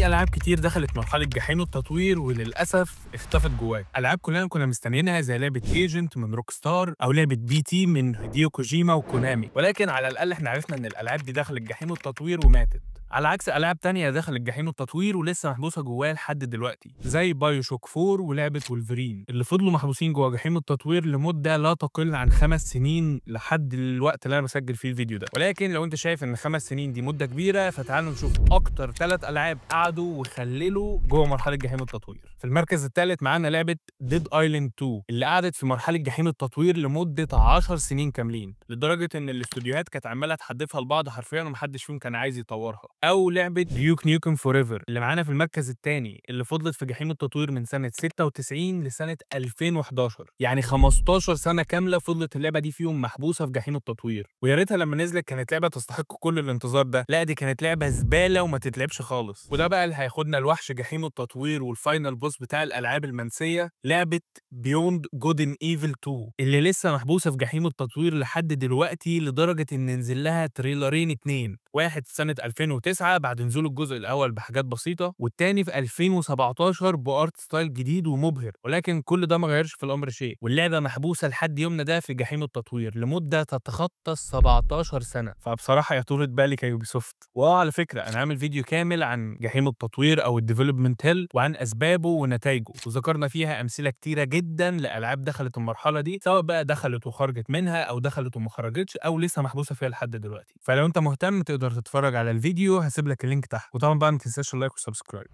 في العاب كتير دخلت مرحلة جحيم التطوير وللاسف اختفت جواه. العاب كلنا كنا مستنيينها زي لعبه Agent من Rockstar او لعبه P.T. من هيديو كوجيما وكونامي، ولكن على الاقل احنا عرفنا ان الالعاب دي دخلت جحيم التطوير وماتت، على عكس العاب تانية دخلت جحيم التطوير ولسه محبوسة جواه لحد دلوقتي، زي BioShock 4 ولعبه وولفرين اللي فضلوا محبوسين جوه جحيم التطوير لمدة لا تقل عن 5 سنين لحد الوقت اللي انا بسجل فيه الفيديو ده. ولكن لو انت شايف ان 5 سنين دي مده كبيرة، فتعالوا نشوف اكتر 3 العاب قعدوا وخللوا جوه مرحلة جحيم التطوير. في المركز الثالث معانا لعبه Dead Island 2 اللي قعدت في مرحلة جحيم التطوير لمدة 10 سنين كاملين، لدرجة ان الاستوديوهات كانت عماله تحدفها لبعض حرفيا ومحدش فيهم كان عايز يطورها. او لعبه Duke Nukem Forever اللي معانا في المركز الثاني، اللي فضلت في جحيم التطوير من سنة 96 لسنه 2011، يعني 15 سنة كاملة فضلت اللعبة دي فيهم محبوسة في جحيم التطوير. ويا ريتها لما نزلت كانت لعبه تستحق كل الانتظار ده، لا دي كانت لعبه زبالة وما تتلعبش خالص. وده بقى اللي هياخدنا لوحش جحيم التطوير وال final boss بتاع الالعاب المنسيه، لعبه Beyond Good and Evil 2 اللي لسه محبوسة في جحيم التطوير لحد دلوقتي، لدرجة ان ننزل لها تريلرين 2، واحد في سنة 2009 بعد نزول الجزء الاول بحاجات بسيطة، والتاني في 2017 ب art style جديد ومبهر، ولكن كل ده ما غيرش في الامر شيء، واللعبة محبوسة لحد يومنا ده في جحيم التطوير لمدة تتخطى 17 سنة. فبصراحة يا طولة بالك يا Ubisoft. وعلى فكرة انا عامل فيديو كامل عن جحيم التطوير او ال development hell وعن اسبابه ونتائجه، وذكرنا فيها امثلة كتيرة جدا لالعاب دخلت المرحلة دي، سواء بقى دخلت وخرجت منها او دخلت وما خرجتش او لسه محبوسة فيها لحد دلوقتي. فلو انت مهتم تقدر تتفرج على الفيديو، هسيب لك ال link تحت. وطبعا بقى ما تنساش ال like وال subscribe.